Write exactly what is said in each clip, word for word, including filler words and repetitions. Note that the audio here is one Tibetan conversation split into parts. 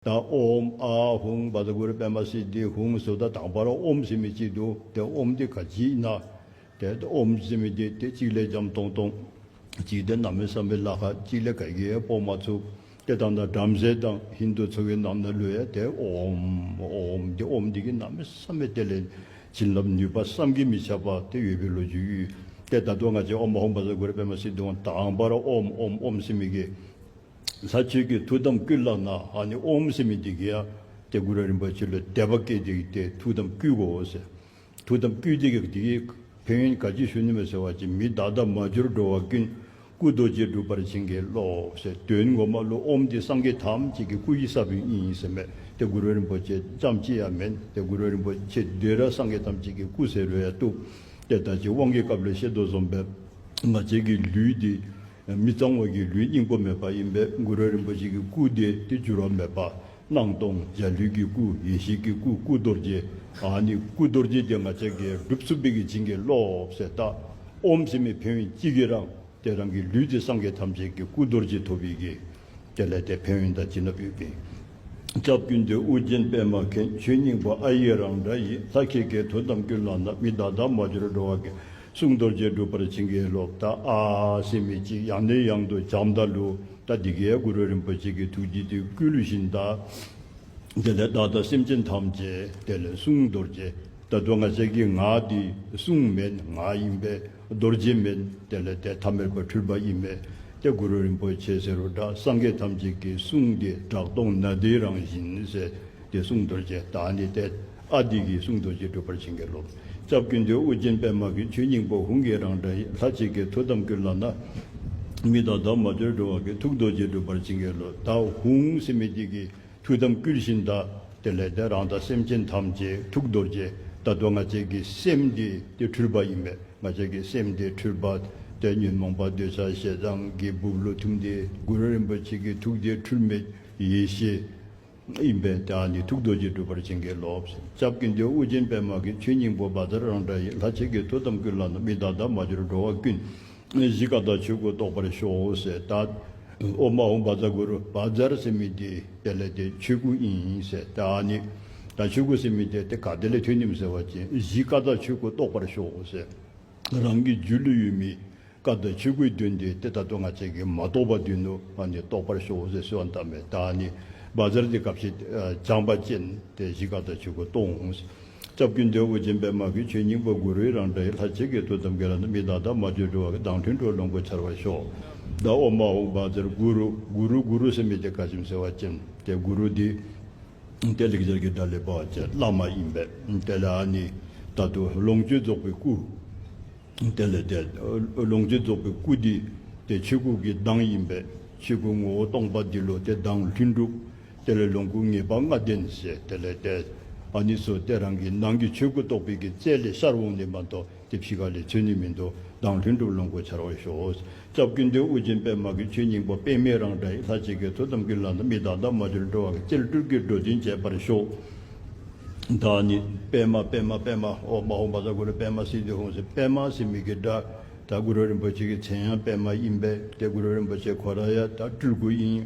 ད་ཨོཾ་ཨཱཿཧཱུྃ་བཛྲ་གུ་རུ་པདྨ་སིདྡྷི་ཧཱུྃ་ཟེར། ད་དང་པོར་ཨོཾ་ཟེར་མི་གཅིག་འདུག་དེ་ཨོཾ་དེ་ག་ཅི་ཡིན་ན། དེ་ཨོཾ་ཟེར་མི་དེ་དེ་གཅིག་ལས་འཇམ་ཏོང་ཏོ། གཅིག་དེ་གནམ་མེད་ས་མེད་ལ་ཁ་གཅིག་ལས་ག་གིས་ཡང་སྤོ་མ་ཚུགས། དེ་དང་ད་བྲམ་ཟེ་དང་ཧིན་དུ་ཚོ་བའི་ནང་ན་ལོས་ཡ་དེ་ཨོཾ་ཨོཾ་དེ་ཨོཾ་དེ་གི་གནམ་མེད་ས་མེད་དེ་ལས་བྱིན་རླབས་ནུས་པ་བསམ་གྱིས་མི་ཁྱབ་པ་དེ་ཡོད་པའི་ལོ་རྒྱུས་ཡོད། དེ་ད་དུང་ང་ཅག་ཨོཾ་ཨཱཿཧཱུྃ་བཛྲ་གུ་རུ་པདྨ་སིདྡྷི་ཧཱུྃ་དང་པོར་ཨོཾ་ཨོཾ་ཨོཾ་ཟེར་མི་གི། ལྷ་ཁྱོད་ཀྱི་ཐུགས་དམ་བསྐུལ་ལགས་ན། ཨ་ནི་ཨོཾ་ཟེར་མི་འདི་གིས་ཡང་དེ་གུ་རུ་རིན་པོ་ཆེ་ལ་དད་པ་སྐྱེས་ཏེ་དེ་ཐུགས་དམ་བསྐུལ་དགོས་ཟེར། ཐུགས་དམ་བསྐུལ་ཏེ་གི་འདི་གི་ཕན་ཡོན་ག་ཅི་ཞུ་ནི་མེད་ཟེར་བ་ཅིག་མི་བདག་དང་མ་གྱུར་འགྲོ་བ་ཀུན། སྐུ་རྡོ་རྗེ་འགྲུབ་པར་བྱིན་གྱིས་རློབས་ཟེར། དོན་ངོ་མ་ལུ་ཨོཾ་འདི་སངས་རྒྱས་ཐམས་ཅད་ཀྱི་སྐུ་ཡི་ས་བོན་ཡིན་ཟེར་མས། དེ་གུ་རུ་རིན་པོ་ཆེ་ཙམ་ཅིག་ཡང་མིན། དེ་གུ་རུ་རིན་པོ་ཆེ་འདི་ར་སངས་རྒྱས་ཐམས་ཅད་ཀྱི་སྐུ་ཟེར་རུ་ཡང་བཏུབ། དེ་ད་ཅི་དབང་གི་སྐབས་ལ་བཤད་དོ་བཟུམ་སྦེ་ང་བཅས་ཀྱི་ལུས་འདི་མི་གཙང་བ་གི་ལུས་སྙིང་པོ་མེད་པ་ཡིན་པས། གུ་རུ་རིན་པོ་ཆེ་གི་སྐུ་དེ་དེ་འགྱུར་བ་མེད་པ། སྣང་སྟོང་འཇའ་ལུས་ཀྱི་སྐུ། ཡེ་ཤེས་ཀྱི་སྐུ། སྐུ་རྡོ་རྗེ། ཨ་ནི་སྐུ་རྡོ་རྗེ་དེ་ང་བཅས་ཀྱིས་སྒྲུབ་ཚུགས་པའི་གི་བྱིན་གྱིས་རློབས་ཟེར། ད་ཨོཾ་ཟེར་མི་ཕན་ཡོན་གཅིག་གིས་རང་དེ་རང་གི་ལུས་དེ་སངས་རྒྱས་ཐམས་ཅད་ཀྱི་སྐུ་རྡོ་རྗེ་ཐོབ་པའི་གི། དེ་ལས་དེ་ཕན་ཡོན་དང་བྱིན་རླབས་ཡོད་པས། སྐྱབས་ཀུན་འདུས་ཨོ་རྒྱན་པདྨ་མཁྱེན། ཆོས་སྙིང་པོ་ཨཱཿཡིག་རང་སྒྲ་ཡིས། ལྷ་ཁྱེད་ཀྱི་ཐུགས་དམ་བསྐུལ་ལགས་ན། མི་བདག་དང་མ་གྱུར་འགྲོ་བ་ཀུན། གསུང་རྡོ་རྗེ་འགྲུབ་པར་བྱིན་གྱིས་རློབས། ད་ཨཱཿཟེར་མི་ཅིག་ཡང་ནས་ཡང་དུ་བྱམས་ད་ལུ། ད་འདི་གའི་གུ་རུ་རིན་པོ་ཆེ་གི་ཐུགས་རྗེ་དེ་བསྐུལ་བཞིན་ད། དེ་ལས་བདག་དང་སེམས་ཅན་ཐམས་ཅད་དེ་ལས་གསུང་རྡོ་རྗེ། ད་དུང་ང་བཅས་ཀྱི་ངག་འདི་གསུང་མེན། ངག་ཡིན་པས། རྡོ་རྗེ་མེན། དེ་ལས་དེ་ཐ་མལ་པ་འཁྲུལ་པ་ཡིན་པས། དེ་གུ་རུ་རིན་པོ་ཆེ་ཟེར་རུ་འདྲ། སངས་རྒྱས་ཐམས་ཅད་ཀྱི་གསུང་འདི་གྲགས་སྟོང་ནཱ་དའི་རང་བཞིན་ཟེར། དེ་གསུང་རྡོ་རྗེ། ད་ནི་དེ་ཨ་འདི་གི་གསུང་རྡོ་རྗེ་འགྲུབ་པར་བྱིན་གྱིས་རློབས། སྐྱབས་ཀུན་འདུས་ཨོ་རྒྱན་པདྨ་མཁྱེན། ཆོས་སྙིང་པོ་ཧཱུྃ་གི་རང་སྒྲ་ཡིས། ལྷ་ཁྱེད་ཀྱི་ཐུགས་དམ་བསྐུལ་ལགས་ན། མི་བདག་དང་མ་གྱུར་འགྲོ་བ་ཀུན། ཐུགས་རྡོ་རྗེ་འགྲུབ་པར་བྱིན་གྱིས་རློབས། ད་ཧཱུྃ་ཟེར་མི་འདི་གི་ཐུགས་དམ་བསྐུལ་བཞིན་ད། དེ་ལས་དེ་རང་དང་སེམས་ཅན་ཐམས་ཅད་ཐུགས་རྡོ་རྗེ། ད་དུང་ང་བཅས་ཀྱི་སེམས་འདི་དེ་འཁྲུལ་པ་ཡིན་པས། ང་བཅས་ཀྱི་སེམས་དེ་འཁྲུལ་པ་དེ་ཉོན་མོངས་པ་འདོད་ཆགས་ཞེ་སྡང་གི་སྦུབས་ལུ་ཐིམ་སྟེ། གུ་རུ་རིན་པོ་ཆེ་གི་ཐུགས་དེ་འཁྲུལ་མེད་ཡེ་ཤེས་ཡིན་པས། ད་ནི་ཐུགས་རྡོ་རྗེ་འགྲུབ་པར་བྱིན་གྱིས་རློབས། སྐྱབས་ཀུན་འདུས་ཨོ་རྒྱན་པདྨ་མཁྱེན། ཆོས་སྙིང་པོ་བཛྲ་རང་སྒྲ་ཡིས། ལྷ་ཁྱེད་ཀྱི་ཐུགས་དམ་བསྐུལ་ལགས་ན། མི་བདག་དང་མ་གྱུར་འགྲོ་བ་ཀུན། གཞི་ཀ་དག་ཆོས་སྐུ་རྟོགས་པར་ཤོག་ཟེར། ད་ཨོཾ་ཨཱཿཧཱུྃ་བཛྲ་གུ་རུ། བཛྲ་ཟེར་མི་དེ་དེ་ལས་དེ་ཆོས་སྐུ་ཨིན་ཟེར། ད་ནི་ད་ཆོས་སྐུ་ཟེར་མི་དེ་དེ་ག་དེ་ལས་ཐོན་ནི་ཟེར་བ་ཅིན། གཞི་ཀ་དག་ཆོས་སྐུ་རྟོགས་པར་ཤོག་ཟེར། རང་གི་རྒྱུད་ལུ་ཡོད་མི་ཀ་དག་ཆོས་སྐུའི་དོན་དེ་དེ་ད་ལྟོ་ང་བཅས་ཀྱིས་མ་རྟོགས་པ་དོན་དུ་ཨ་ནི་རྟོགས་པར་ཤོག་ཟེར་གསོལ་བ་བཏབ་མས། ད་ནི་བཛྲ་དེ་སྐབས་ཤིག་བྱམས་པ་ཅན་དེ་གཞི་ཀ་དག་ཆོས་སྐུ་རྟོགས་འོང་ཟེར། སྐྱབས་ཀུན་འདུས་ཨོ་རྒྱན་པདྨ་མཁྱེན། ཆོས་སྙིང་པོ་གུ་རུའི་རང་སྒྲ་ཡིས། ལྷ་ཁྱེད་ཀྱི་ཐུགས་དམ་བསྐུལ་ལགས་ན། མི་བདག་དང་མ་གྱུར་འགྲོ་བ་ཀུན། སྡང་ལྷུན་གྲུབ་ལོངས་སྐུར་འཆར་བར་ཤོག། ད་ཨོཾ་ཨཱཿཧཱུྃ་བཛྲ་གུ་རུ། གུ་རུ་གུ་རུ་ཟེར་མི་དེ་ག་ཅི་སྨོ་ཟེར་བ་ཅིན། དེ་གུ་རུ་དེ་དེ་ལེགས་སྦྱར་གྱི་སྒྲ་ལས་འབད་བ་ཅིན་བླ་མ་ཨིན་པས། དེ་ལས་ཨ་ནི་ད་དུང་ལོངས་སྤྱོད་རྫོགས་པའི་སྐུ། དེ་ལས་དེ་ལོངས་སྤྱོད་རྫོགས་པའི་སྐུ་འདི་དེ་ཆོས་སྐུ་གི་གདངས་ཨིན་པས། ཆོས་སྐུ་ངོ་བོ་སྟོང་པ་འདི་ལུ་དེ་གདངས་ལྷུན་གྲུབ། དེ་ལས་ལོངས་སྐུ་ངེས་པ་ལྔ་ལྡན་ཟེར། དེ་ལས་དེ་ཨ་ནི་ཚུ་དེ་རང་གི་ནང་གི་ཆོས་སྐུ་རྟོགས་པའི་གི་རྩལ་ལས་ཤར་འོང་ནི་མ་གཏོགས་དེ་ཕྱི་ཁ་ལས་ཐོན་ནི་མིན་འདུག། སྡང་ལྷུན་གྲུབ་ལོངས་སྐུར་འཆར་བར་ཤོག། སྐྱབས་ཀུན་འདུས་ཨོ་རྒྱན་པདྨ་མཁྱེན། ཆོས་སྙིང་པོ་པདྨའི་རང་སྒྲ་ཡིས། ལྷ་ཁྱེད་ཀྱི་ཐུགས་དམ་བསྐུལ་ལགས་ན། མི་བདག་དང་མ་གྱུར་འགྲོ་བ་ཀུན། རྩལ་སྤྲུལ་སྐུའི་འགྲོ་དོན་བྱེད་པར་ཤོག། ད་ནི་པདྨ་པདྨ་པདྨ་ཨོཾ་ཨཱཿཧཱུྃ་བཛྲ་གུ་རུ་པདྨ་སིདྡྷི་ཧཱུྃ་ཟེར། པདྨ་ཟེར་མི་གི་སྒྲ་ད་གུ་རུ་རིན་པོ་ཆེ་གི་མཚན་ཡང་པདྨ་ཨིན་པས། དེ་གུ་རུ་རིན་པོ་ཆེ་ཁོ་ར་ཡང་ད་སྤྲུལ་སྐུ་ཨིན།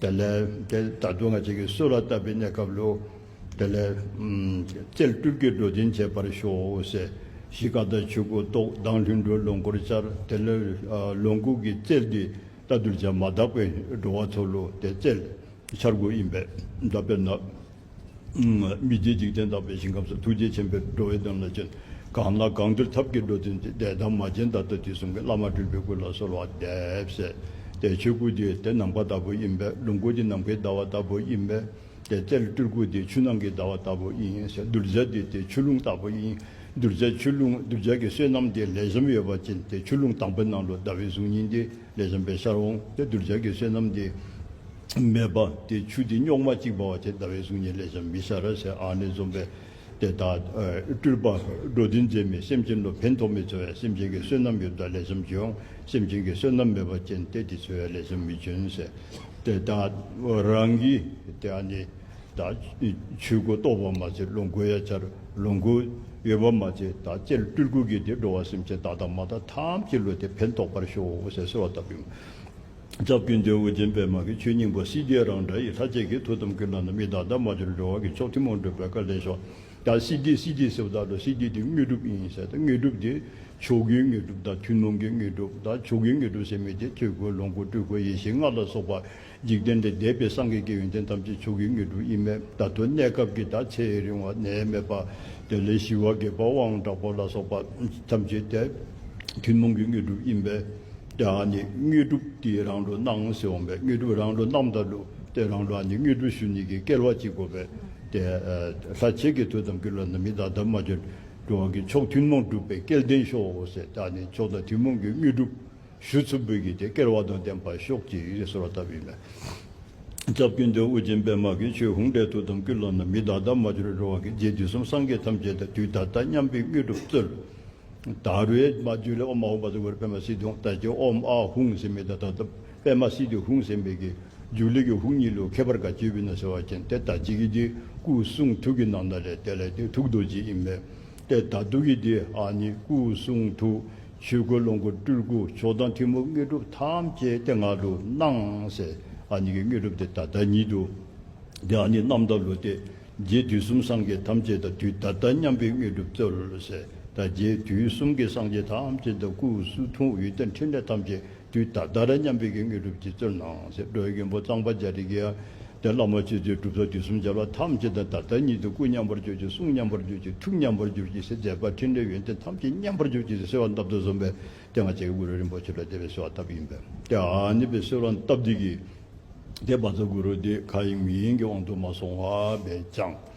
དེ་ལས་དེ་ད་དུང་ང་བཅས་ཀྱིས་གསོལ་བ་བཏབ་པའི་གནས་སྐབས་ལུ་དེ་ལས་ཨམ་རྩལ་སྤྲུལ་སྐུའི་འགྲོ་དོན་བྱེད་པར་ཤོག་ཟེར། གཞི་ཀ་དག་ཆོས་སྐུ་རྟོགས། སྡང་ལྷུན་གྲུབ་ལོངས་སྐུར་འཆར། དེ་ལས་ཨ་ལོངས་སྐུ་གི་རྩལ་འདི་ད་གདུལ་བྱ་མ་དག་པའི་འགྲོ་བ་ཚུ་ལུ་དེ་རྩལ་འཆར་སྒོ་ཨིན་པས། ད་དཔེར་ན་ཨམ་མི་མཇེད་འཇིག་རྟེན་དག་པའི་ཞིང་ཁམས་སུ། ཐུགས་རྗེ་ཆེན་པོས་འགྲོ་བའི་དོན་ལ་བྱོན། གང་ལ་གང་འདུལ་ཐབས་ཀྱིས་འགྲོ་དོན་མཛད། འདས་དང་མ་བྱོན་ད་ལྟ་དུས་གསུམ་གྱི། བླ་མ་སྤྲུལ་པའི་སྐུ་ལ་གསོལ་བ་འདེབས་ཟེར། དེ་ཆོས་སྐུ་འདི་དེ་ནམ་མཁའ་ལྟ་བུ་ཨིན་པས། ལོངས་སྐུ་འདི་ནམ་མཁའི་ཟླ་བ་ལྟ་བུ་ཨིན་པས། དེ་རྩལ་སྤྲུལ་སྐུ་འདི་ཆུ་ནང་གི་ཟླ་བ་ལྟ་བུ་ཨིན་ཟེར། གདུལ་བྱ་འདི་དེ་ཆུ་ཀླུང་ལྟ་བུ་ཨིན། གདུལ་བྱ་ཆུ་ཀླུང་གདུལ་བྱ་གི་བསོད་ནམས་དེ་ལེགས་ཤོམ་ཡོད་པ་ཅིན་དེ་ཆུ་ཀླུང་དང་པོའི་ནང་ལུ་ཟླ་བའི་གཟུགས་བརྙན་དེ་ལེགས་ཤོམ་སྦེ་ཤར་འོང་། དེ་གདུལ་བྱ་གི་བསོད་ནམས་དེ་མེད་པ་དེ་ཆུ་དེ་རྙོག་མ་གཅིག་འབད་བ་ཅིན་ཟླ་བའི་གཟུགས་བརྙན་ལེགས་ཤོམ་མི་ཤར་ཟེར། ཨ་ནི་བཟུམ་སྦེ་དེ་ད་ཨ་སྤྲུལ་པ་འགྲོ་དོན་མཛད་མི་སེམས་ཅན་ལུ་ཕན་ཐོགས་མི་ཚུ་ཡང་སེམས་ཅན་གྱི་བསོད་ནམས་ཡོདཔ་ད་ལེགས་ཤོམ་འབྱུང་། སེམས་ཅན་གྱི་བསོད་ནམས་མེད་པ་ཅིན་དེ་དེ་ཚུ་ཡང་ལེགས་ཤོམ་མི་འབྱུང་ཟེར། དེ་ད་རང་གི་དེ་ཨ་ནི་ད་ཆོས་སྐུ་རྟོགས་པ་མ་ཚད་ལོངས་སྐུ་ཡང་འཆར། ལོངས་སྐུ་ཡོད་པ་མ་ཚད་ད་རྩལ་སྤྲུལ་སྐུ་གིས་དེ་འགྲོ་བ་སེམས་ཅན་དག་དང་མ་དག་ཐམས་ཅད་ལུ་དེ་ཕན་ཐོགས་པར་ཤོག་ཟེར་གསོལ་བ་བཏབ་ཡོད། ཛབ་ཀྱི་འདོད་དབུ་རྒྱན་པདྨ་གི་ཆོས་སྙིང་པོ་སིདྡྷི་རང་འདྲ་ཡི། ལྷ་ཆོས་ཀྱི་ཐུགས་དམ་ཀུན་བླངས་ན། མི་བདག་དང་མ་གྱུར་འགྲོ་བ་གི། མཆོག་ཐུན་མོང་གྲུབ་པའི་སྐལ་ལྡན་ཤོག་ད་སིདྡྷི་སིདྡྷི་ཟེར་བ་དག་ལ་སིདྡྷི་དེ་དངོས་གྲུབ་ཡིན་ཟེར། ད་དངོས་གྲུབ་དེ་མཆོག་གི་དངོས་གྲུབ་དང་ཐུན་མོང་གི་དངོས་གྲུབ། ད་མཆོག་གི་དངོས་གྲུབ་ཟེར་མི་དེ་ཆོས་སྐུ་ལོངས་སྐུ་སྤྲུལ་སྐུ་ཡེ་ཤེས་ལྔ་ལ་སོགས་པ་འཇིག་རྟེན་འདིར་འདས་པའི་སངས་རྒྱས་ཀྱི་ཡོན་ཏན་ཐམས་ཅད་མཆོག་གི་དངོས་གྲུབ་ཡིན་མོད། ད་དུང་གནས་སྐབས་ཀྱི་ད་ཚེ་རིང་བ་ནད་མེད་པ་དེ་ལས་ཞི་བ་རྒྱས་པ་དབང་དྲག་པོ་ལ་སོགས་པ་ཐམས་ཅད་དེ་ཐུན་མོང་གི་དངོས་གྲུབ་ཡིན་པས། དེ་ཨ་ནི་དངོས་གྲུབ་དེ་རང་ལུ་གནང་ཟེར་འོང་པས། དངོས་གྲུབ་རང་ལུ་གནངམ་ད་ལུ་དེ་རང་ལུ་ཨ་ནི་དངོས་གྲུབ་ཞུ་ནི་གི་སྐལ་བ་ཅིག་དགོ་པས། དེ་ལྷ་ཆོས་ཀྱི་ཐུགས་དམ་ཀུན་བླངས་ན། མི་བདག་དང་མ་གྱུར་འགྲོ་བ་གི། མཆོག་ཐུན་མོང་གྲུབ་པའི་སྐལ་ལྡན་ཤོག་ཟེར། ད་ཨ་ནི་མཆོག་དང་ཐུན་མོང་གི་དངོས་གྲུབ་ཞུ་ཚུགས་པའི་གི་དེ་སྐལ་བ་དང་ལྡན་པ་ཤོག་ཅིག་ཟེར་བ་ལྟ་བུ་ཡིན་པས། ཛབ་ཀྱི་འདོད་དབུ་རྒྱན་པདྨ་གི། ཆོས་ཧཱུྃ་སྒྲས་ཐུགས་དམ་ཀུན་བླངས་ན། མི་བདག་དང་མ་གྱུར་འགྲོ་བ་གི། རྗེ་དུས་གསུམ་སངས་རྒྱས་ཐམས་ཅད་དང་། དུས་ད་ལྟ་མཉམ་པའི་དངོས་གྲུབ་སྩོལ། ད་རུང་མ་འཇུག་ལས་ཨོཾ་ཨཱཿཧཱུྃ་ཕཊ་ཚིག་གུ་རུ་པདྨ་སིདྡྷི་ཧཱུྃ། ད་ཅི་ཨོཾ་ཨཱཿཧཱུྃ་ཟེར་མི་དང་ད་ལྟ་པདྨ་སིདྡྷི་ཧཱུྃ་ཟེར་མི་གི་འཇུག་ལས་ཀྱི་ཧཱུྃ་གཉིས་ལུ་ཁྱད་པར་ག་ཅི་ཡོདཔ་ཨིན་ན་ཟེར་བ་ཅིན་ཏེ་ད་ཅི་གི་འདི་སྐུ་གསུང་ཐུགས་ཀྱི་ནང་ན་ལས་དེ་ལས་ཏེ་ཐུགས་རྡོ་རྗེ་ཨིན་མས། ཏེ་ད་ལྟོ་གི་འདི་ཨ་ནི་སྐུ་གསུང་ཐུགས་ཆོས་སྐུ་ལོངས་སྐུ་སྤྲུལ་སྐུ་མཆོག་དང་ཐུན་མོང་དངོས་གྲུབ་ཐམས་ཅད་ཏེ་ང་ལུ་གནང་ཟེར། ཨ་ནི་གི་དངོས་གྲུབ་འདི་ད་ལྟ་ཉིད་དུ་འདི་ཨ་ནི་གནངམ་ད་ལུ་ཏེ་རྗེ་དུས་གསུམ་སངས་རྒྱས་ཐམས་ཅད་དང་། དུས་ད་ལྟ་མཉམ་པའི་དངོས་གྲུབ་སྩོལ་ཟེར། ད་རྗེ་དུས་གསུམ་གྱི་སངས་རྒྱས་ཐམས་ཅད་དང་སྐུ་གསུང་ཐུགས་ཡོན་ཏན་ཕྲིན་ལས་ཐམས་ཅད་དུས་ད་ལྟ་ར་མཉམ་པའི་གི་དངོས་གྲུབ་ཅིག་སྩོལ་གནང་ཟེར། འགྲོ་བའི་མགོན་པོ་གཙང་པ་རྒྱ་རས་ཀྱིས་ཡང་ཏེ་བླ་མ་མཆོད་བརྗོད་སྒྲུབ་ཚོགས་དུས་གསུམ་རྒྱལ་བ་ཐམས་ཅད་དང་ད་ལྟ་ཉིད་དུ་སྐུ་མཉམ་པར་གྱུར་ཅིག། གསུང་མཉམ་པར་གྱུར་ཅིག། ཐུགས་མཉམ་པར་གྱུར་ཅིག་ཟེར། མཛད་པ་ཕྲིན་ལས་ཡོན་ཏན་ཐམས་ཅད་མཉམ་པར་གྱུར་ཅིག་ཟེར་གསོལ་བ་བཏབ་དོ་བཟུམ་སྦེ་ཏེ་ང་བཅས་ཀྱི་གུ་རུ་རིན་པོ་ཆེ་ལུ་དེ་སྦེ་གསོལ་བ་བཏབ་ཨིན་པས། ཏེ་ཨ་ནི་སྦེ་གསོལ་བ་བཏབ་འདི་གིས་ཏེ་བཛྲ་གུ་རུ་འདི་མཁའ་དབྱིངས་མིའི་དབྱིངས་ཀྱི་དབང་དུ་མ་སོང་བར་སྦེ་བསྐྱངས།